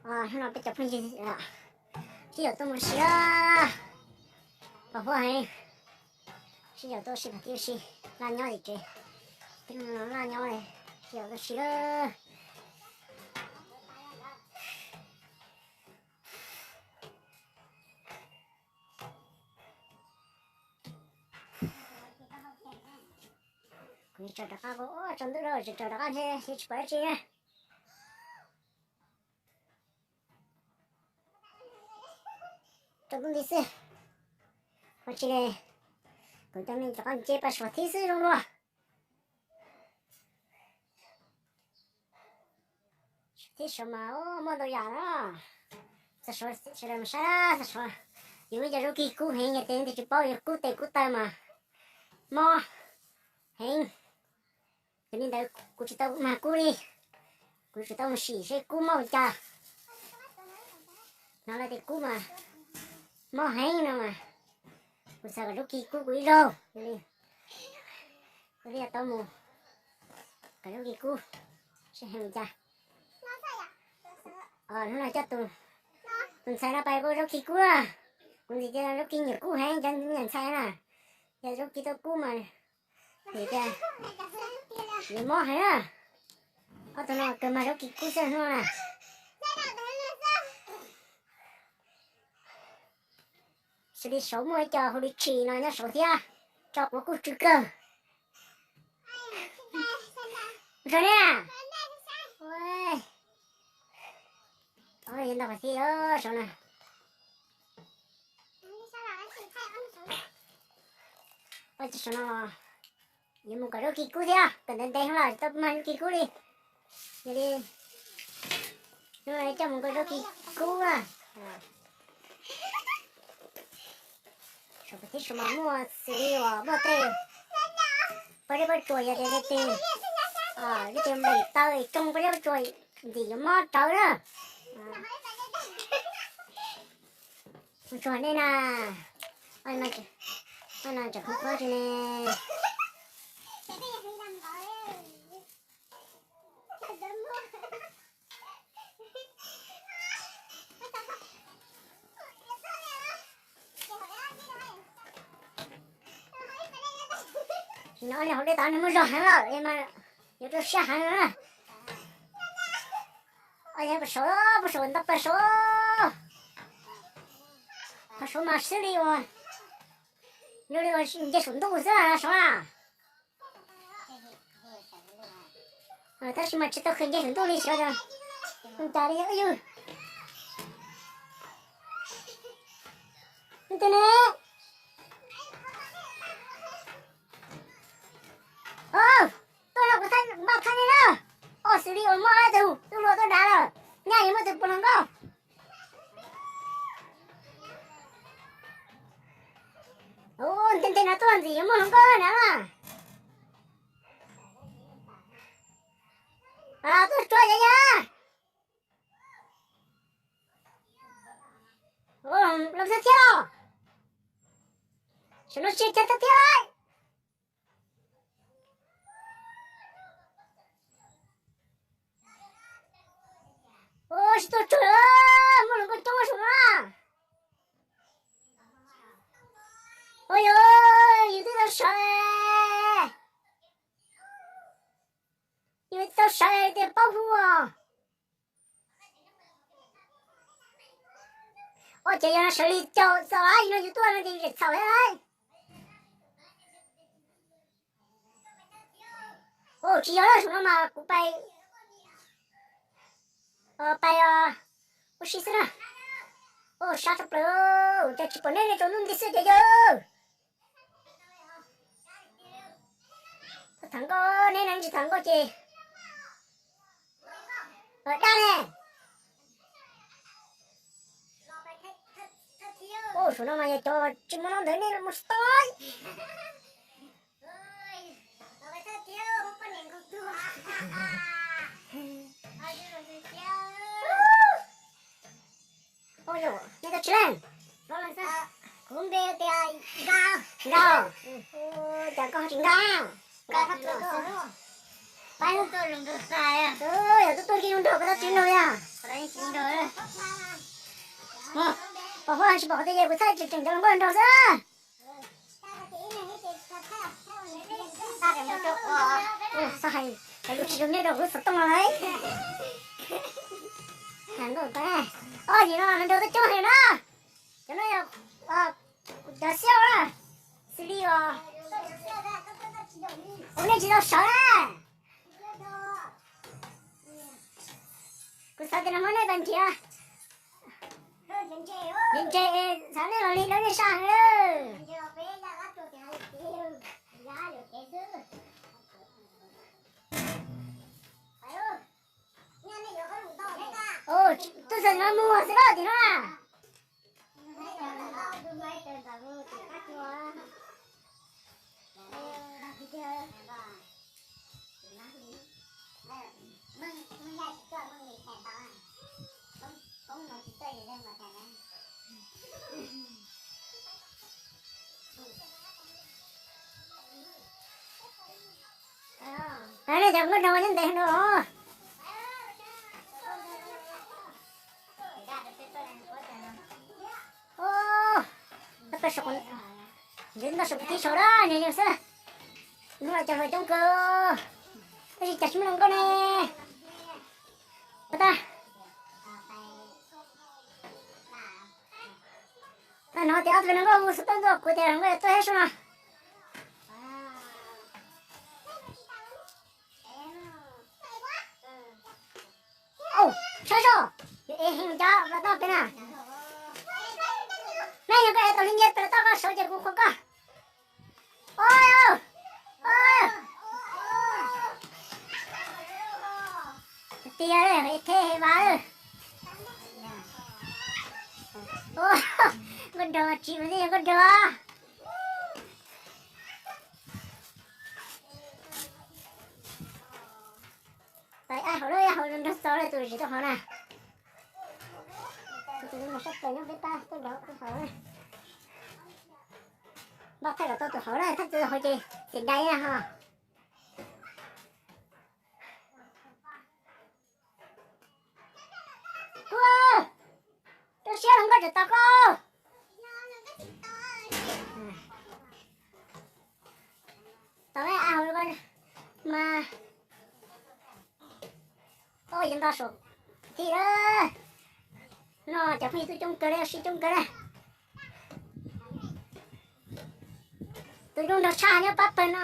Hnub no peb cov phooj ywg sib yaum tuaj mus si, pos huab heev, sib yaum tuaj si pom tib si, laj nyob tim tsev, twb laj nyob, sib yaum tuaj si lawm. Kuv tsaws rov qab, tsaus ntuj lawm tsaws rov qab thiab tsis pom dab tsi. Tsaus ntuj nti xwb, ua tsi li, kuv coj nej rov qab nce paj suav thib xwb zoo dua. Thib saud mas muaj ntau yam na. Txog saud sawv daws mus saib, txog saud yus muaj cov zaub kib kub heev, yog tias leej twg tsis paub yus kub tes kub taw mas mob heev. Yog li ntawd kuv tsis tau mag kub li, kuv tsis tau mus sim seb kub mob ua cas. Hnov lawv tias kub mas mob heev no mas, kuv xav kom zaub kib kub kuv ib zaug, kuv thiaj tau mus kom zaub kib kub seb heev ua cas. Hnub no coj tus, tus ntxhais no pais ua zaub kib kub na. Kuv ntxiv tias zaub kib nyiam kub heev, cov me nyuam ntxhais na, yog zaub kib tau kub mas nws tias nws mob heev na. Ob tug no kawg mag zaub kib kub xwb hnub no na. Xws li saud muaj ib co hu li tshis no nyob saud thiab, tso quav kuj tsw kawg. Ntxhais ne, ntau qhov thib saud na. Saud no yuav mus kom zaub kib kub thiab, kom ntev ntev hnub los tau mag zaub kib kub li. Yog li hnub no coj mus kom zaub kib kub na. Saud pem thib saud mas muaj xws li uas muaj tej pob zeb pob tsuas, yog tias leej twg, leej twg nplees taw tsoo pob zeb pob tsuas ntxim yuav mob rawv na. Mus tsuag nej na. Oj no tseem khoob khoob tsi ne. Tsis no li hauv dej tod nws muaj zog heev lawm mas yuav rau siab heev na. Puag saud, puag saud ntau plaws saud. Qhov saud mas xws li uas, zoo li uas nce saum ntuj xwb saud na. Tab sis mas tsis tau kheev nce saum ntuj li saud, zoo cas li yog. Ntawm ne, tuaj no kuv thaij npaj thaij nej na. Oj, xws li uas muaj ob tug tub hluas tuaj dav lawm, nyaj yuav muaj tus puas hluas nkauj. Ntej ntej no tuaj ntxim yuav muaj hluas nkauj na. Tuaj tsuag yom yom. Los thawj thiab los. Saum no tsis thawj thiab lauj. Ua tsis tuaj tsuag, muaj hluas nkauj coob saum no. Ua yog, yus twb tau sawv, yus twb tau sawv tias paub hu os. Ua ces yog no sawv li caum txaus no yus tuaj no ces zem txhaum thiab lauj. Tsis yog lawm, saum no mas kuv pais, pais ua si xwb na. Sab tshaj plaws, cas tsis pom nej li, tsaus ntuj nti xwb ces yawg. Tham nkauj, neb no tsis tham nkauj ces dab ne. Saum no mas yog cov tsis muaj no ntawd nej mus tsis tau. Nej tau tsis leej? Kuv npe tias Nkauj. Nkauj, cas koj ho tsis nkag? Yog tuaj tuaj kiag zoo nraug koj tab tsis nug li os. Pom huab tsis pom qhov twg ces kuv txhaj tseem cov hluas nkauj nraug xwb. Tsis zoo nej rau kuv xov tooj no lauj. Ob yim no nraug tuaj coob heev na. Cov no yog cov xiab na, xws li os, kuv nej tsis tau sawv na. Kuv xav tias nag hmo nej tau nrhiav, nrhiav ntses, xav nej los li lawv nej saj heev lawm. Tuaj txog no mus xwb los tim no na. Nej cov nkauj nraug nyob ntev no. Ntawd ntoj saum tib saud na, nws xwb. Hnub no cov hluas coob kawg, tab sis cas tsis muaj hluas nkauj ne. Ua tag, tag no tias ob tug hluas nkauj hu xov tooj tuaj kuv tias hluas nkauj tuaj thiab sub no. Saib zoj, yuav ev heev cov plas toj pem na. Nej yog koj ev tau li nce plas toj koj sawv ces kuv qhuas koj. Tiag, ev theb ev vas. Nkauj nraug tsis mus li, nkauj nraug. Tais ab hauv lawm, hauv nrog txog lawm tus zis tuaj hauv na. Tus mus sab plaws nyob peb pab tuaj nrog tuaj hauv na. Npaj thaij kom tau tus hauv na, thaij tsis tau hauv ces xim dai na ho. Koj, rau siab los nkauj tseem tos koj. Tos ab hauv mas. Oj, yuav nto saum tim lawm. No cov phooj ywg tuaj coob kawg li, sib coob kawg li. Tus zoo nraug tshaj nyob pab pawg no.